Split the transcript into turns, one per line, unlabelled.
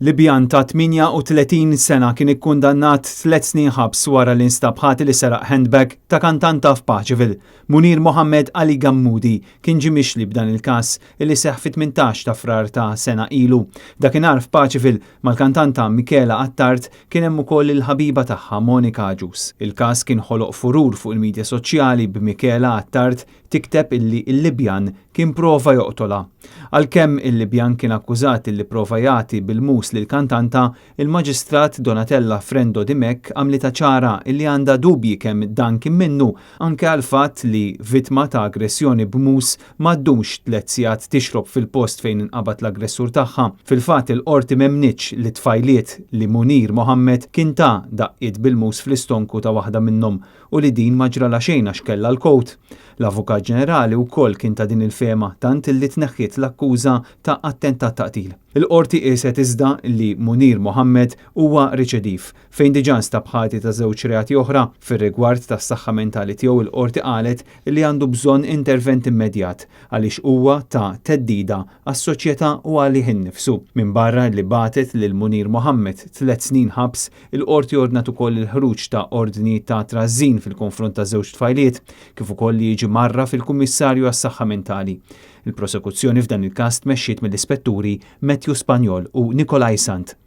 Libjan ta' 38 sena kien ikkundannat tliet snin ħabs wara li nstab ħati li seraq handbag ta' kantanta f'Paceville. Munir Mohammed Ali Gammoudi kien ġie mixli b'dan il-każ illi seħħ fit-18 ta' Frar ta' sena ilu. Dakinhar f'Paceville mal-kantanta Michela Attard kien hemm ukoll il-ħabiba tagħha Monica Agius. Il-każ kien ħoloq furur fuq il-midja soċjali b'Michela Attard tikteb illi l-Libjan kien prova joqtolha. Għalkemm il-Libjan kien akkużat illi prova jagħti bil-mus lill-kantanta, il-Maġistrat Donatella Frendo Dimech għamlitha ċara illi għandha dubji kemm dan kien minnu anke għall-fatt li vittma ta' aggressjoni b'mus ma ddumx tlett sigħat tixrob fil-post fejn inqabad l-aggressur tagħha. Fil-fatt il-Qorti m'emmnitx lit-tfajliet li Munir Mohammed kien ta daqqiet bil-mus fl-istonku ta' waħda minnhom u li din ma ġralha xejn għax kellha l-kowt. L-Avukat Ġenerali wkoll kien ta' din il-fehma tant illi tneħħiet l-akkuża ta' attentat ta' qtil. Il-Qorti qieset iżda li Munir Mohammed huwa riċediv, fejn diġà nstab ħati ta' żewġ reati oħra. Fir-rigward tas-saħħa mentali tiegħu il-Qorti qalet li għandu bżonn intervent immedjat għaliex huwa ta' theddida għas-soċjetà u għalih innifsu. Minbarra li bagħtet lil Munir Mohammed tlett snin ħabs, Il-Qorti ordnat ukoll il-ħruġ ta' ordni ta' trażżin fil-konfront ta' żewġ tfajliet, kif ukoll li jiġi mgħarraf il-Kummissarju għas-Saħħa Mentali. Il-prosekuzzjoni f'dan il-każ tmexxiet mill-Ispetturi Matthew Spagnol u Nikolai Sant.